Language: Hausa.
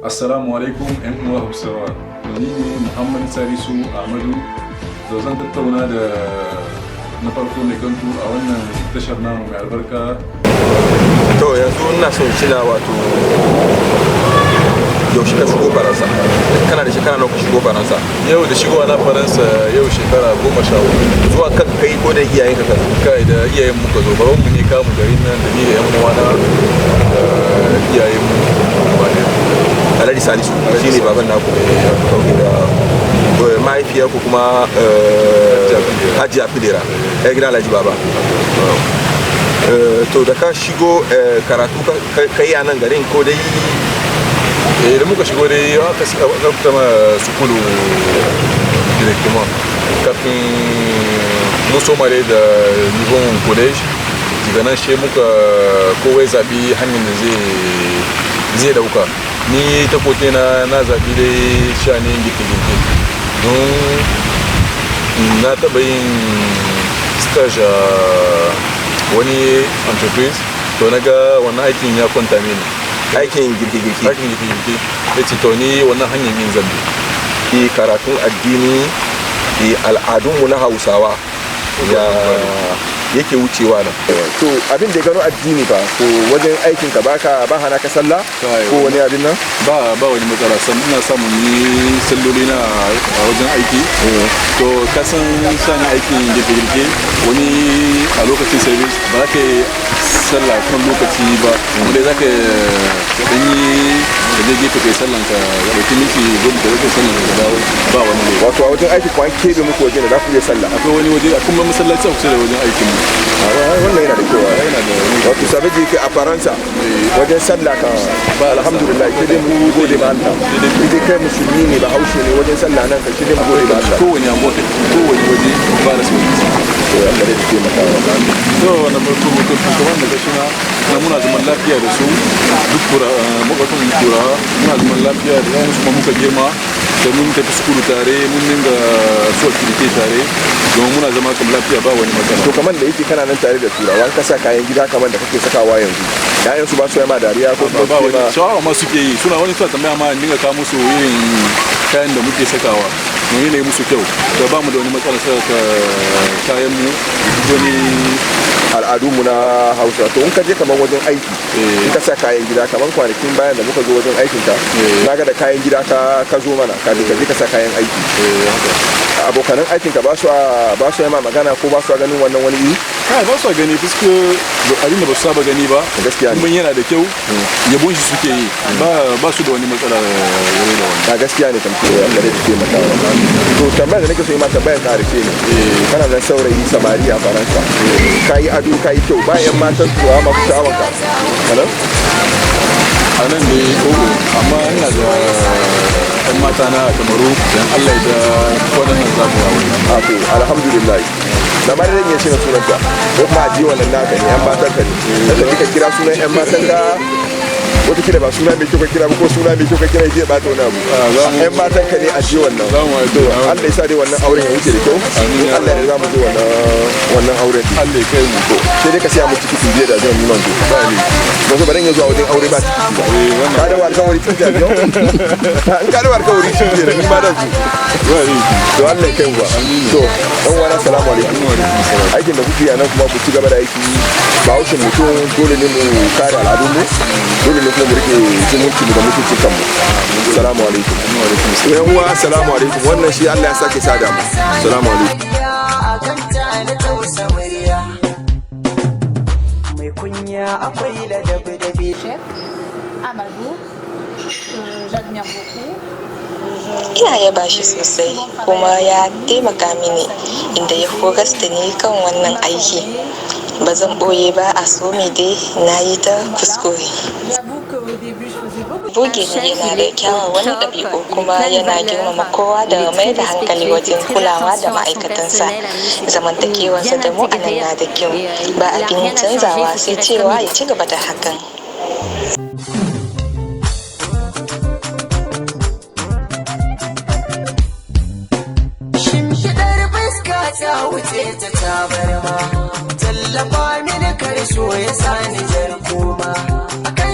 Assalamu alaikum, 'yan uwa Hausawa. Ni ne Muhammad Salisu Ahmadu da zan tattauna da na farko mai kantu a wannan tashar namu mai albarka. To, yanzu ina son tuna, wato yaushe ka shigo Faransa? Kana da shekara nawa ka shigo Faransa? Yau da shigowa na Faransa, yau shekara 14. Zuwa kan kai ko da iyayen ka? Kai, da iyayen muka zo. Babanmu ne kamu garin nan da ni da yan uwana da iyayen mu gaba ɗaya. Alhaji Salisu shine baban naku? Ok, da mahaifiyar ku kuma Hajiya Fidera, ya gida Alhaji Baba. To, da ka shigo, karatu ka yi a nan garin ko dai? Eh, da muka shigo dai aka fita ma sukulu directement. Kafin mu soma dai da niveau collège, daga nan shi muka kowai zabi hanyar da zai dauka. Ni ta côté na zabi dai sha'anin girke-girke, don na taba yin stage a wani entreprise. To, na ga wannan aikin ya kwanta mini. Aikin girke-girke? Aikin girke-girke. Ya ce to, ni wannan hanyar yin zambi. Karatun addini, al'adunmu na Hausawa ya yake wucewa nan. To, abin da ya gano addini ba ko wajen aikin ka baka ba hana ka sallah ko wani abin nan? Ba wani matsala sam. Ina samun yi salloli na a wajen aiki. To, ka san sani aikin girke-girke, wani a lokacin service ba za ka yi sallah kan lokaci ba, kuma dai za ka dan yi ka je gefe kai sallan ka, ka dauki minti 10 ka kai sallan ka dawo, ba wani laifi. Wato a wajen aiki ko an kebe muku waje da za ku iya sallah? Akwai wani waje, akwai masallaci a kusa da wajen aikin mu. Wannan yana da kyau. Yana da wani. Wato sabe je a Faransa wajen sallah ka, alhamdulillah, sai dai mu gode ma Allah. Sai dai kai musulmi ne, ba haushe ne, wajen sallah nan ka, sai dai mu gode ma Allah. Kowane anguwa kake, kowane waje ba da sauki. To, Allah dai taimaka wa. To, na farko mutum kamar da suna na muna zaman lafiya da su duk tura makwatan Turawa, muna zaman lafiya da yan su, kuma muka girma da mun tafi sukulu tare, mun dinga su activité tare, domin muna zama kam lafiya, ba wani matsala. To, kamar da yake kana nan tare da Turawa, an kasa kayan gida kamar da kake sakawa yanzu, yayan su ba su yi ma dariya ko kuma ba su wani ma? Sha'awa ma suke yi. Suna wani suna tambaya ma in dinga kawo musu irin kayan da muke sakawa, mun yi musu kyau. To, ba mu da wani matsala saka kayan mu wani. Al'adunmu na Hausa. To, in ka je kamar wajen aiki, in ka sa kayan gida, kamar kwanakin bayan da muka zo wajen aikin ka, na ga da kayan gida ka zo mana kafin ka je ka sa kayan aiki. Haka. Abokanan aikin ka ba su yi ma magana ko ba su ganin wannan wani iri? Kai, ba su gani, puisque abin da ba su saba gani ba. Gaskiya ne. Kuma yana da kyau, yabon shi suke yi. Ba su da wani matsala game da wani. A gaskiya ne kam. To, Allah dai taimaka wa. To, tambayar da nake so yi ma, tambayar karshe ne. Kana nan saurayi samari a Faransa, ka yi ado, ka yi kyau, bayan matan Turawa masu sha'awan ka hello? A nan dai ogo, amma ina da ɗan mata na a Kamaru. Dan Allah ya da kwanan nan za mu aure. A to, alhamdulillah. Na ma zan iya cire sunanta ko kuma a ji wannan naka ne, yan matan ka ne. Da kika kira sunan yan matan ka, wata kila ba suna mai kyau ka kira ba, ko suna mai kyau ka kira zai bata wani abu. Yan matan ka ne, a ji wannan. Za mu To, Allah ya sa dai wannan auren ya wuce da kyau. Amin. In Allah ya za mu je wannan auren. Allah ya kai mu. To, sai dai ka siya mu tikitin biye da zan nuna zo Ba ne. Ba so barin ya zuwa wajen aure ba tikiti ba. Wannan Ka da alkawari tun da yau, in ka da alkawari shi ke da ni ma da su. Ba ne. To, Allah ya kai mu ba. To, dan uwana, assalamu alaikum. Aikin da kuke yi a nan kuma, ku ci gaba da aiki. Ba haushin mutum, dole ne mu kare al'adunmu, dole ne kuma mu rike zumunci mu da mutuncin kanmu. Assalamu alaikum. Yan uwa, assalamu alaikum. Wannan shi Allah ya sake sada mu. Assalamu alaikum. A kanta na tausa murya, mai kunya akwai ladabi dabi. Chef Amadou, j'admire beaucoup. Ina yaba shi sosai, kuma ya taimaka mini inda ya horas da ni kan wannan aiki. Ba zan ɓoye ba, a some dai na yi ta kuskure. J'avoue qu'au début, je faisais beaucoup de Bugeni yana da kyawawan ɗabi'u, kuma yana girmama kowa da mai da hankali wajen kulawa da ma'aikatansa. Zamantakewarsa da mu anan na da kyau, ba abin canzawa sai cewa ya ci gaba da hakan. Shimfiɗar fuska ta wuce ta tabarma. Tallafa mini, karsho ya sani jar koma. Akan